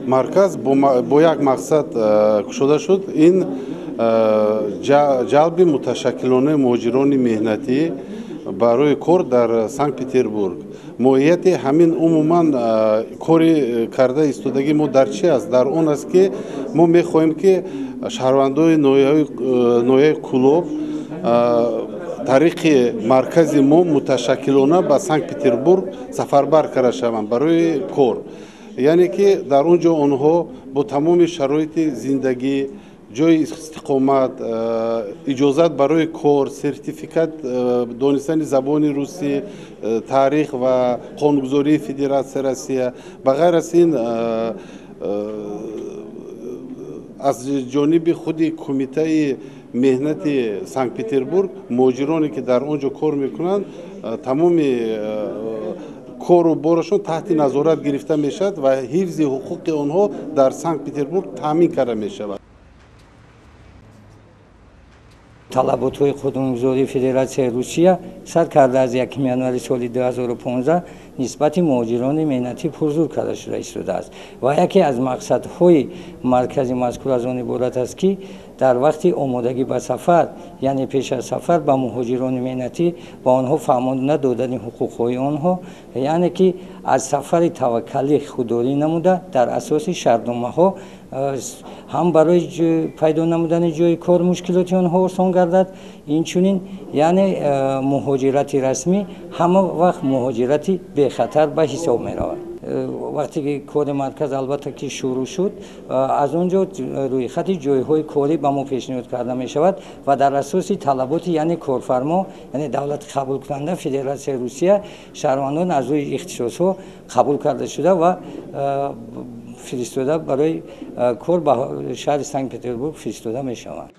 Марказ бо як мақсад кушода шуд. Ин ҷалби муташаккилонаи муҳоҷирони меҳнатӣ барои кор дар Санкт-Петербург. Моҳияти ҳамин умуман кори карда истодагии мо дар чи аст? Дар он аст, ки мо мехоҳем, ки шаҳрвандои ноҳияи Кӯлоб тариқи маркази мо муташаккилона ба Санкт-Петербург сафарбар карда шаванд барои кор. Яъне ки дар он ҷо онҳо бо тамоми шароити зиндагӣ, ҷойи истиқомат, иҷозат барои кор, сертификат, донистани забони русӣ, таърих ва қонунгузории Федератсияи Россия, ба ғайр аз ин аз ҷониби худи Кумитаи меҳнати Санкт-Петербург муҳоҷироне, ки дар он ҷо кор мекунанд, тамоми кору борашон таҳти назорат гирифта мешавад ва ҳифзи ҳуқуқи онҳо дар Санкт-Петербург таъмин карда мешавад. Талаботҳои қонунгузории Федератсияи Русия сар карда аз 1 январи соли 2015 нисбати муҳоҷирони меҳнатӣ пурзур карда шуда истодааст ва яке аз мақсадҳои маркази мазкур аз он иборат аст, ки дар вақти омодагӣ ба сафар, яъне пеш аз сафар ба муҳоҷирони меҳнатӣ ба онҳо фаҳмонда додани ҳуқуқҳои онҳо, яъне ки аз сафари таваккалӣ худдорӣ намуда дар асоси шартномаҳо ҳам барои пайдо намудани ҷойи кор мушкилоти онҳо осон гардад, инчунин яъне муҳоҷирати расмӣ ҳама вақт муҳоҷирати бехатар ба ҳисоб меравад. Вақте ки кори марказ албатта ки шурӯъ шуд, аз он ҷо рӯйхати ҷойҳои корӣ ба мо пешниҳод карда мешавад ва дар асоси талаботи яъне корфармо, яъне давлати қабулкунанда Федератсияи Русия, шаҳрвандон аз рӯи ихтисосҳо қабул карда шуда ва фиристода барои кор ба шаҳри Санкт-Петербург фиристода мешаванд.